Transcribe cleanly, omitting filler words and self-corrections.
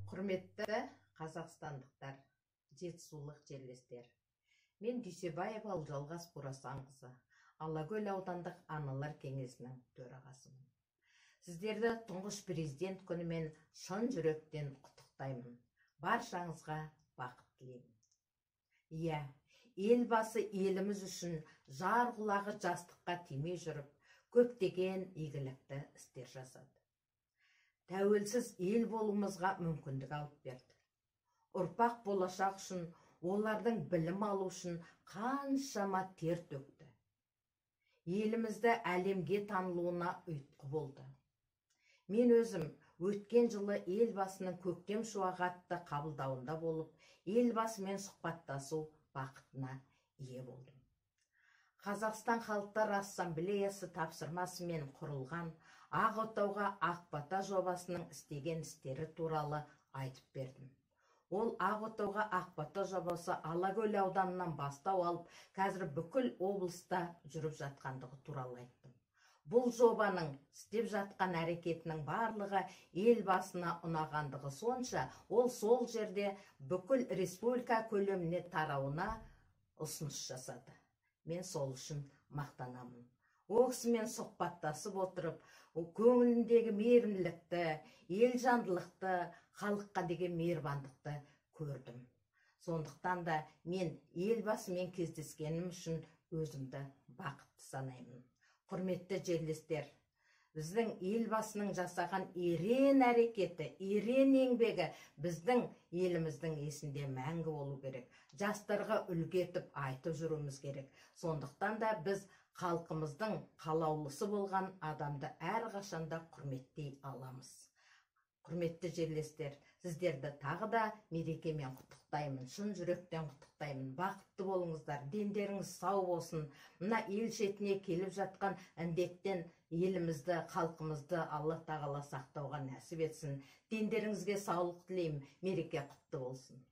Құрметті қазақстандықтар, жетісулық жерлестер. Мен Дүйсебаева Ұлжалғас Қорасанқызы, Алакөл аудандық аналар кеңесінің төрағасымын. Сіздерді тұңғыш президент күнімен шын жүректен құттықтаймын. Баршаңызға бақыт тілеймін. Иә, елбасы еліміз үшін жар құлағы жастыққа тимей жүріп, көптеген игілікті істер жасады. Тәуелсіз ел болуымызға мүмкіндік алып берді. Ұрпақ болашақ үшін, олардың білім алу үшін қаншама тер төкті. Елімізді әлемге танылуына ұйытқы болды. Мен өзім өткен жылы елбасының көктем шуағы атты қабылдауында болып, елбасымен сұхбаттасу бақытына ие болдым. Қазақстан Халықтар Ассамблеясы тапсырмасымен құрылған Ақ отауға ақ бата жобасының істеген істері туралы айтып бердім. Ол Ақ отауға ақ бата жобасы Алакөл ауданынан бастау алып, қазір бүкіл облыста жүріп жатқандығы туралы айттым. Бұл жобаның істеп жатқан әрекетінің барлығы елбасына ұнағандығы сонша, ол сол жерде бүкіл республика көлеміне тарауына ұсыныс жасады. Мен сол үшін мақтанамын. Ол кісімен сұхбаттасып отырып, көңіліндегі мейірімділікті, елжандылықты, халыққа деген мейірбандықты көрдім. Сондықтан да мен елбасымен кездескенім үшін өзімді бақытты санаймын. Құрметті жерлестер, біздің елбасының жасаған ерен әрекеті, ерен еңбегі біздің еліміздің есінде мәңгі болу керек. Жастарға үлгі етіп айтып жүруіміз керек. Сондықтан да біз халқымыздың қалаулысы болған адамды әрқашанда құрметтей аламыз. Құрметті жерлестер, сіздерді тағы да мерекемен құттықтаймын, шын жүректен құттықтаймын. Бақытты болыңыздар, дендеріңіз сау болсын. Мына ел шетіне келіп жатқан індеттен елімізді, халқымызды Алла тағала сақтауға нәсіп етсін. Дендеріңізге саулық тілеймін. Мереке құтты болсын.